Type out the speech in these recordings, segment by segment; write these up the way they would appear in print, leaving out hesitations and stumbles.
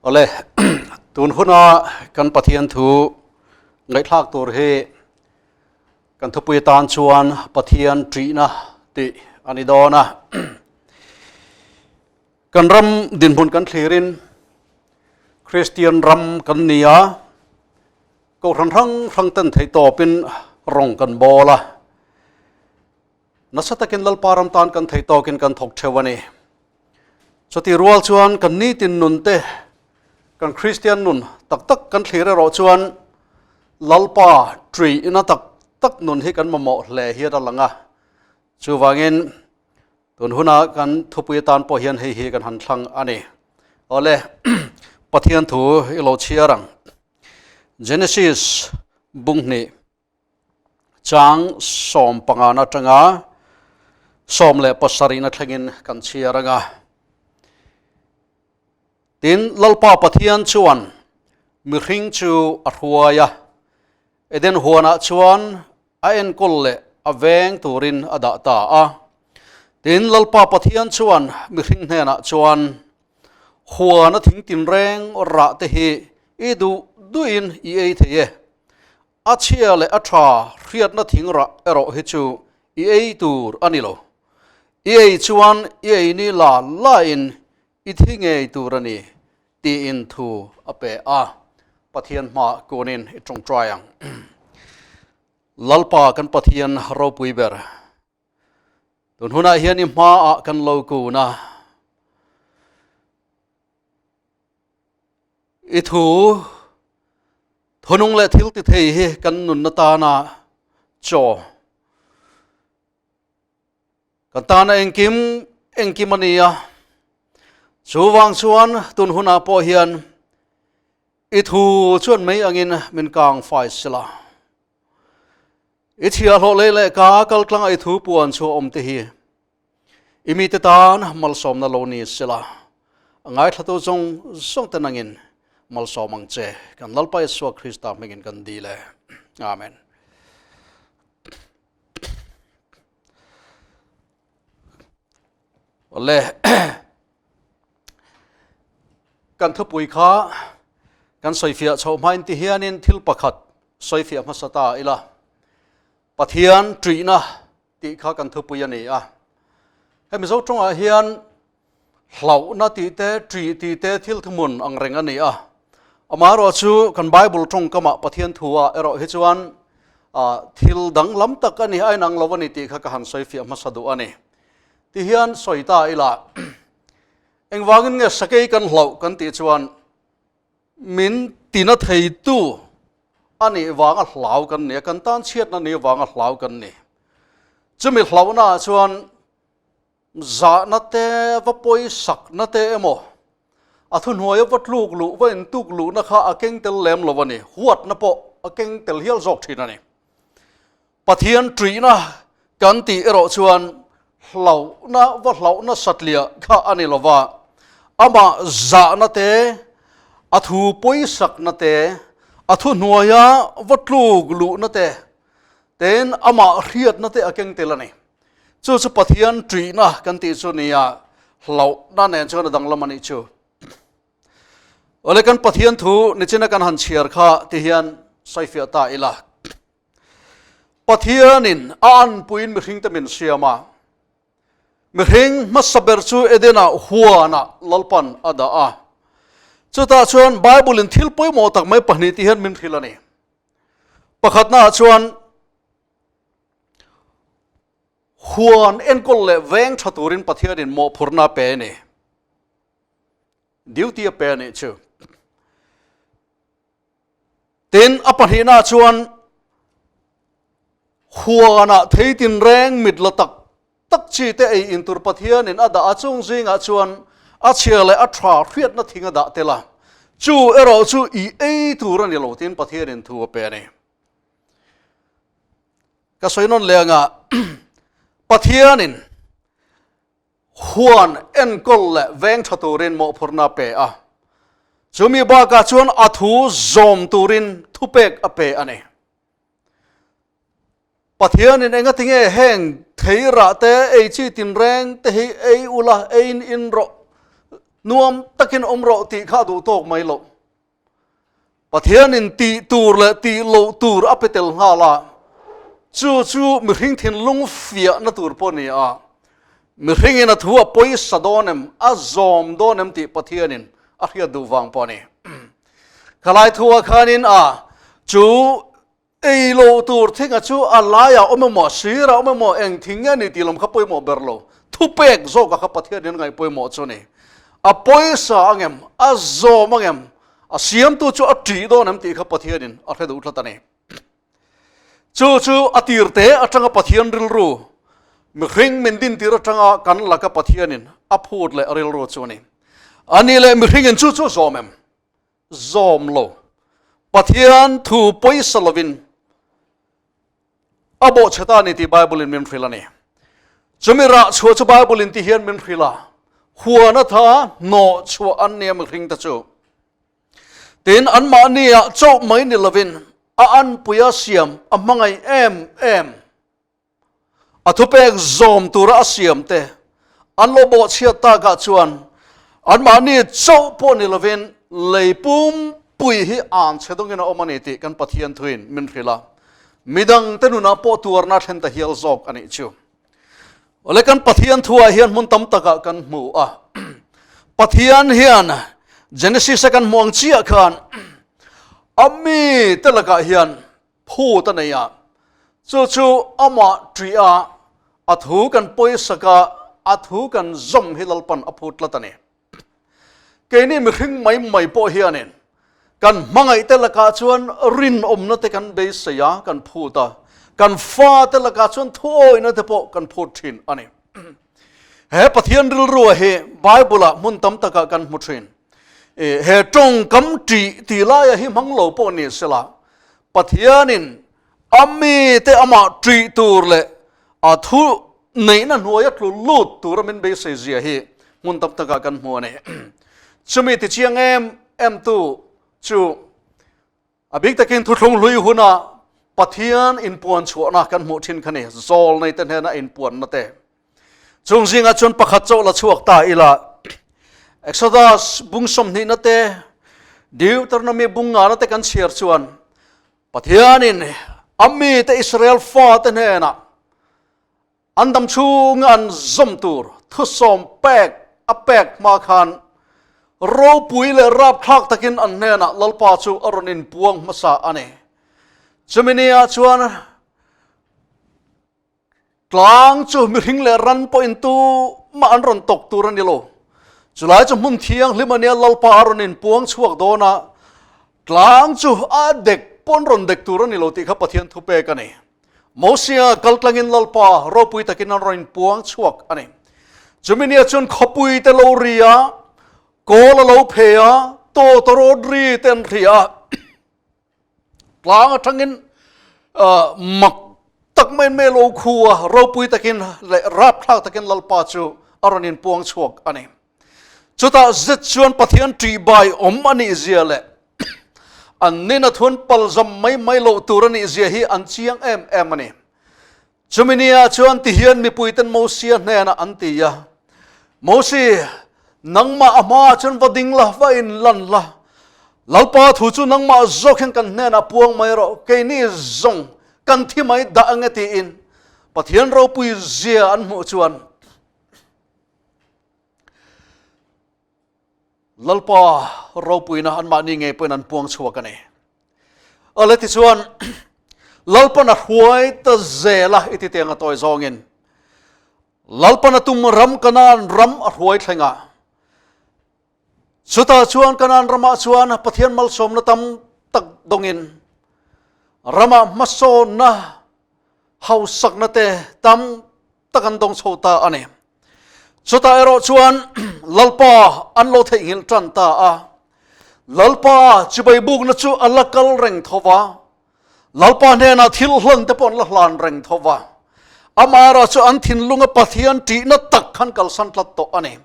Awle, tun huna kan Pathian thu ngaihthlak tur hi kan thupui atan chuan Pathian ṭihna tih a ni dawn a. Kan ram dinhmun kan thlirin Kristian ram kan ni a, kohhran hrang hrang ten theihtawpin rawng kan bawl a. Nasa takin Lalpa ram tan kan theih tawkin kan thawk theuh a ni. Chutih rual chuan kan nitin nun te, kan Kristian nun tak tak kan thlir erawh chuan Lalpa ṭuihna tak tak nun hi kan mamawh hle hian a lang a. Chuvangin tun huna kan thupui atan pawh hian hei hi kan han thlang a ni. Awle, Pathian thu i lo chhiar ang. Genesis bung hnih. Chang sawmpangana atanga 17 na thlengin kan chhiar anga. Tin, Lalpa Pathian chuan mihring chu a hruai a, Eden huanah chuan a enkawl leh a veng turin a dah ta a. Tin, Lalpa Pathian chuan mihring hnenah chuan, Huana thing tinreng rah te hi i duh duhin i ei thei e. A chhia leh a tha hriatna thing rah erawh hi chu i ei tur a ni lo. I ei chuan i ei ni la lain i thi ngei tur a ni tiin thu a pe a. Pathian hma kunin i tawngtai ang. Lalpa kan Pathian ropui ber. Tun hunah hian i hmaah kan lo kun a. I thu thunung leh thil ti thei hi kan nunna tana chaw kan tana engkim engkim a ni a. Chuvang chuan tun hunah pawh hian i thu chuan mei angin min kang fai sela. I chhiahhlawh lei leh ka kaltlanga i thu puan chhuah awm te hi I mite tan malsawmna lo ni sela, a ngaithlatu zawng zawng te nangin malsawm ang che. Kan Lalpa Isua Krista hmingin kan dil e. Amen. Awle, kan thupui kha kan sawifiah chhoh hmain ti hianin thil pakhat sawifiah hmasa ta ila. Pathian ṭihna tih kha kan thupui a ni a. He Mizo tawngah hian hlauhna tih te, ṭih tih te thil thuhmun ang reng a ni a. Amaherawh chu kan Bible tawngkamah Pathian thuah erawh hi chuan thil danglam tak a ni, a inang lo a ni tih kha ka han sawi fiah hmasa duh a ni. Ti hian sawi ta ila, engvangin nge sakei kan hlauh kan tih chuan Min tina theitu a nih vanga hlau kan ni a, kan tan chhiatna nih vanga hlau kan ni. Chumi hlauhnaah chuan zahna te, va pawisakna te emaw, a thuhnuaia va tluk luh, va intuk luhna kha a keng tel lem lo a ni. Huatna pawh a keng tel hial zawk thin a ni. Pathian ṭuihna kan tih erawh chuan hlauhna va hlauhna satliah kha a ni lo va, amah zahna te, a thu pawisakna te, a thuhnuaia va tluk luhna te, tein amah hriatna te a keng tel a ni. Chu chu Pathian ṭuihna kan tih chu nia, hlauhna nen chuan a danglam a nih chu. Awle kan Pathian thu nichina kan han chhiar kha ti hian sawifiah ta ila. Pathianin a anpuiin mihringte min siam a, mihring hmasa ber chu Edena huanah Lalpan a dah a. Chutah chuan Bible-in thil pawimawh tak mai pahnih ti hian min hrilh a ni. Pakhatnaah chuan huan enkawl leh veng tha turin Pathianin mawhphurhna a pe a ni. Duty a pe a nih chu. Tin, a pahnihna chuan huanah thei tinreng mit la tak tak chi te ei in tur Pathianin a dah a, chung zingah chuan a chhia leh a tha hriatna thing a dah tel a, chu erawh chu i ei tur a ni lo tiin Pathianin thu a pe a ni. Ka sawi nawn leh anga Pathianin Huan enkawl leh veng tha turin mawhphurhna a pe a, chumi bakah chuan a thu zawm turin thupek a pe a ni. Pathianin engatinge heng thei rah te, ei chi tinreng te hi ei ula, eiin in rawh. Nuam takin awm rawh tih kha a duh tawk mai lo. Pathianin tih tur leh tih loh tur a pe tel nghal a, chu chu mihring thinlung fiahna tur pawh a ni a. Mihringin a thu a pawisa dawn em, a zawm dawn em tih Pathianin a hriat duh vang pawh a ni. Khalai thuah khanin a chu Ei lo tur thinga chu a laiah awm emaw, sirah awm emaw, eng thing nge ni tih lam kha pawimawh ber lo. Thupek zawkah kha Pathian in ngaih pawimawh chu a ni. A pawisa ang em, a zawm ang em, a siamtu chu a ṭih dawn em tih kha Pathian in a hre duh tlat a ni. Chu chu a tir te atanga Pathian rilru, mihring min dintir atanga kan laka Pathian in a phut leh a rilru chu a ni. A nih leh mihring in chu chu a zawm em? Zawm lo. Pathian thu pawisa lovin a bawhchhe ta a ni tih Bible in min hrilh a ni. Chumi rah chhuah chu Bible in ti hian min hrilh a, huan a tha hnawh chhuah an nia mihring te chu. Tin, anmahni ah chauh mai ni lovin a anpuia siam a hmangaih em em. A thupek zawm tura a siam te an lo bawhchhiat takah chuan anmahni chauh pawh ni lovin lei pumpui hi an chhe dawngin a awm a ni tih kan Pathian thuin min hrilh a, midangte nunah pawh tuarna thlen ta hial zawk a nih chu. Awle kan Pathian thuah hian hmun tam takah kan hmu a, Pathian hian Genesis a kan hmu ang chiah khan a mite lakah hian Phut a nei a, chu chu amah ṭih a, a thu kan pawisak a, a thu kan zawm hi Lalpan a phut tlat a ni. Keini mihring mai mai pawh hianin kan hmangaihte lakah chuan rinawmna te kan beisei a, kan phut a, kan fate lakah chuan thuawihna te pawh kan phut ṭhin a ni. He Pathian rilrua hi Bible-ah hmun tam takah kan hmu ṭhin. He ṭawngkam ṭih tih laia hi hmang lo pawh ni sela, Pathianin a mite amah ṭih tur leh a thu neihna hnuaia tlu lut tura min beisei zia hi hmun tam takah kan hmu a ni. Chumi tichiang em em tu chu a bik takin thuthlung hlui huna Pathian inpuan chhuahna kan hmuh thin kha ni, zawl neite hnena inpuanna te. Chung zingah chuan pakhat chauh la chhuak ta ila, Exodus bung sawmhnihna te, Deuteronomy bung ngana te kan chhiar chuan Pathianin a mite Israel fate hnenah an dam chhunga an zawm tur thusawm pek a pek hma khan ropui leh rapthlak takin an hnenah Lalpa chu a rawn inpuang hmasa a ni. Chumi niah chuan Tlang chu mihring leh ran pawhin tumah an rawn tawk tur a ni lo. Chulai chu hmun thianghlim a nia Lalpa a rawn inpuang chhuak dawn a, tlang chu a dek pawn rawn dek tur a ni lo tih kha Pathian thupek a ni. Mosia kal tlangin Lalpa ropui takin an rawn inpuang chhuak a ni. Chumi nia chuan khawpui te lo ri a, kawl a lo phe a, tawtawrawt ri te an hria a. Tlang atangin mak tak mai mai lo khu a, ropui takin leh rapthlak takin Lalpa chu a rawn inpuang chhuak a ni. Chutah zet chuan Pathian ṭihbai awm a nih zia leh an nina thun palzam mai mai loh tur a nih zia hi an chiang em em a ni. Chumi nia chuan tihian mipuiten Mosia hnenah an ti a, Mosi, nangmah a hmaah chuan va ding la, va inlan la. Lalpa thu chu nangmah zawk hian kan hnenah puang mai rawh, keini zawng kan thi mai dah ang e tiin Pathian ropui zia an hmuh chuan Lalpa ropuina anmahni ngei pawhin an puang chhuak a ni. Awle tichuan Lalpan a hruai ta zel a i ti teng a tawi zawngin Lalpan a tum ram Kanaan ram a hruai thleng a. Chutah chuan Kanaan ramah chuan Pathian malsawmna tam tak dawngin ramah hmasawnna hausakna te tam tak an dawng chho ta a ni. Chutah erawh chuan Lalpa an lo theihnghilh tan ta a. Lalpa chibai bukna chu a la kal reng tho va. Lalpa hnenah thil hlan te pawh an la hlan reng tho va. Amah erawh chu an thinlunga Pathian ṭihna tak khan kalsan tlat tawh a ni.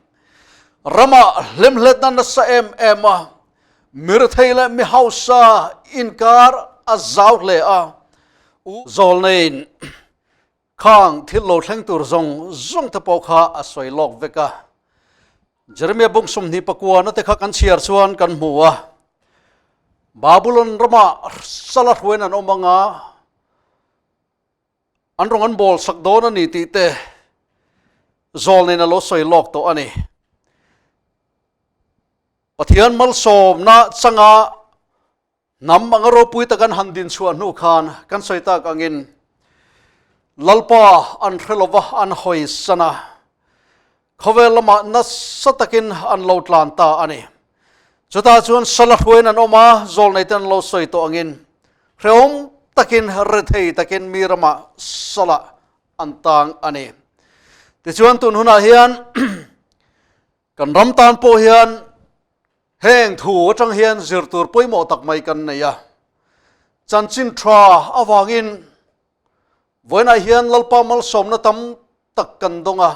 Ramah hlemhletna nasa em em a, mirethei leh mi hausa inkar a zau hle a. U Zawlneiin Khang thil lo thleng tur zawng zawng te pawh kha a sawi lawk vek a. Jeremia bung 29 na te kha kan chhiar chuan kan hmu a. Babulon rama sala hruain an awm anga an rawng an bawl sak dawn a ni tih te zawl nen a lo sawi lawk tawh a ni. Pathian malsawmna changa Hnam anga ropui tak an han din chhuah hnu khan kan sawi tak angin Lalpa an hre lova an hawi san a, khawvel lamah nasa takin an lo tlan ta a ni. Chutah chuan sala hruaiin an awm a, zawlneite an lo sawi tawh angin hrehawm takin rethei takin mi ramah salah an tang a ni. Tichuan tun hunah hian Kan ram tan pawh hian heng thu atang hian zir tur pawimawh tak mai kan nei a. Chanchin tha avangin vawiinah hian Lalpa malsawmna tam tak kan dawng a.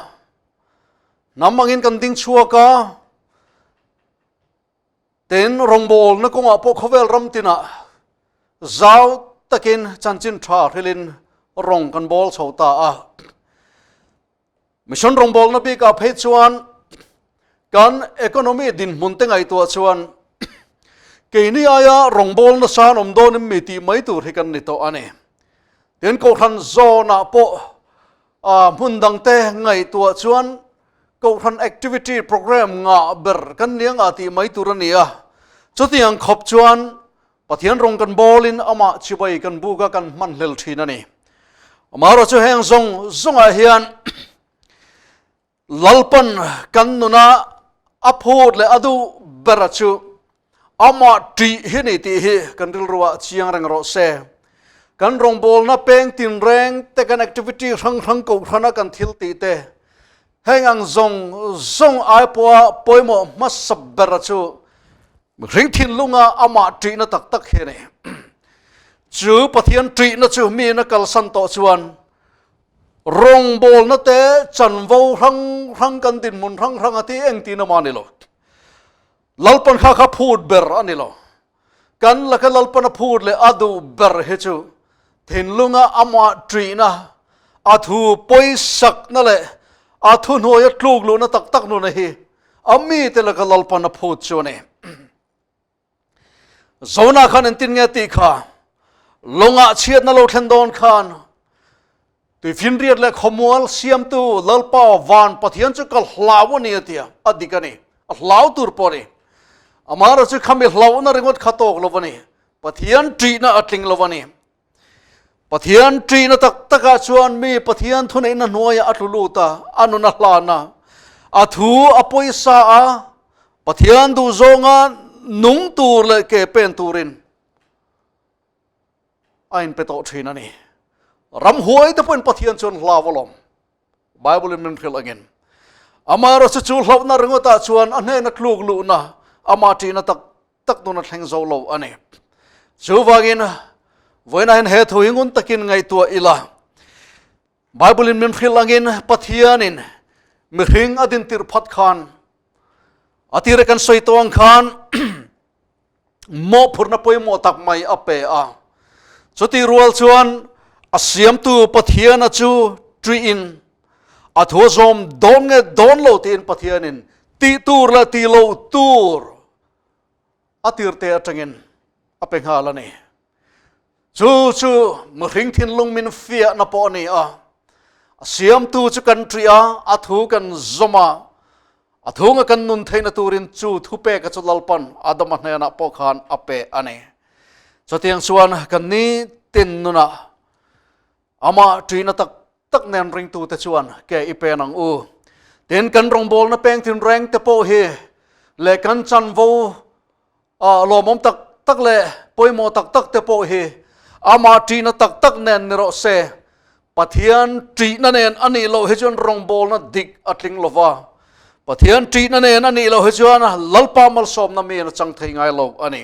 Hnam angin kan ding chhuak a, tin rawngbawlna kawngah pawh khawvel ram tinah zau takin chanchin tha hrilhin rawng kan bawl chho ta a. Mission rawngbawlna bikah phei chuan kan economy dinhmun te ngaihtuah chuan keini aia rawngbawlna san awm dawnin mi tih mai tur hi kan ni tawh a ni. Tin, Kohhran zawnah pawh hmun dangte ngaihtuah chuan Kohhran activity program ngah ber kan ni anga tih mai tur a ni a. Chutiang khawp chuan Pathian rawng kan bawlin amah chibai kan buk a kan hman hlel thin a ni. Amaherawhchu heng zawng zawngah hian Lalpan kan nuna a phut leh a duh bera chu amah ṭih hi ni tih hi kan rilruah chiang reng rawh se. Kan rawngbawlna peng tinreng te, kan activity hrang hrang kohhrana kan thil tih te, heng ang zawng zawng ai pawha pawimawh hmasa bera chu Mihring thinlunga amah ṭihna tak tak hi a ni. Chu Pathian ṭihna chu miin a kalsan tawh chuan rawngbawlna te chanvo hrang hrang kan dinhmun hrang hrang a ti engtin ama ni lo. Lalpan kha kha phut ber a ni lo. Kan laka Lalpan a phut leh a duh ber hi chu thinlunga amah ṭihna, a thu pawisakna leh a thuhnuaia tluk luhna tak tak nuna hi A mite laka Lalpan a phut chu a ni. Zona khan engtin nge tih kha lawngah chhiatna lo thlen dawn khan tuifinriat leh khawmual siamtu Lalpa van Pathian chu ka hlau a ni a tia, a dik a ni, a hlau tur pawh a ni. Amaherawhchu chu khami hlauhna ringawt kha tawk lo a ni, Pathian ṭihna a tling lo a ni. Pathian ṭihna tak takah chuan mi Pathian thuneihna hnuaiah a tlu lut a, a nun a hlan a, a thu a pawisa a, Pathian duhzawnga nung tur leh ke pen turin a inpe tawh ṭhin a ni. Ramhuai te pawhin Pathian chuan hlau alawm. Bible in min hrilh angin. Amaherawhchu chu hlauhna ringawtah chuan a hnena tluk luhna, amah ṭihna tak tak nun a thleng zo lo a ni. Chuvangin, vawiinah hian he thu hi ngun takin ngaihtuah ila. Bible-in min hrilh angin Pathianin mihring a dintir phat khan a tira kan sawi tawh ang khan mawhphurhna pawimawh tak mai a pe a. Chutih rual chuan a siamtu Pathiana chu ṭihin a thu a zawm dawn nge dawn lo tiin Pathianin tih tur leh tih loh tur a tirte atangin a pe nghal a ni. Chu chu mihring thinlung min fiahna pawh a ni a, a siamtu chu kan ṭih a, a thu kan zawm a, a thunga kan nun theihna turin chu thupeka chu Lalpan Adama hnenah pawh khan a pe a ni. Chutiang chuan kan nitin nunah Amah ṭihna tak tak nen ringtute chuan ke i pen ang u. Tin, kan rawngbawlna peng tinreng te pawh hi leh kan chanvo lawmawm tak tak leh pawimawh tak tak te pawh hi amah ṭihna tak tak nen ni rawh se. Pathian ṭihna nen a nih loh hi chuan rawngbawlna dik a tling lo va. Pathian ṭihna nen a nih loh hi chuan Lalpa malsawmna mi a chang thei ngai lo a ni.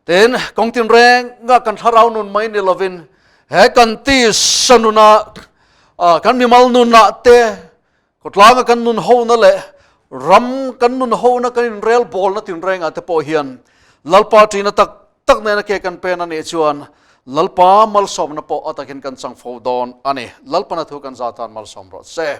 Tin, kawng tinrenga kan thlarau nun mai ni lovin he kan tisa nuna kan mimal nunah te khawtlanga kan nun hona leh ram kan nun hona kan inrel bawlna tinrengah te pawh hian Lalpa ṭihna tak tak nena ke kan pen a nih chuan Lalpa malsawmna pawh a takin kan chang fo dawn a ni. Lalpana thu kan za tan malsawm rawh se.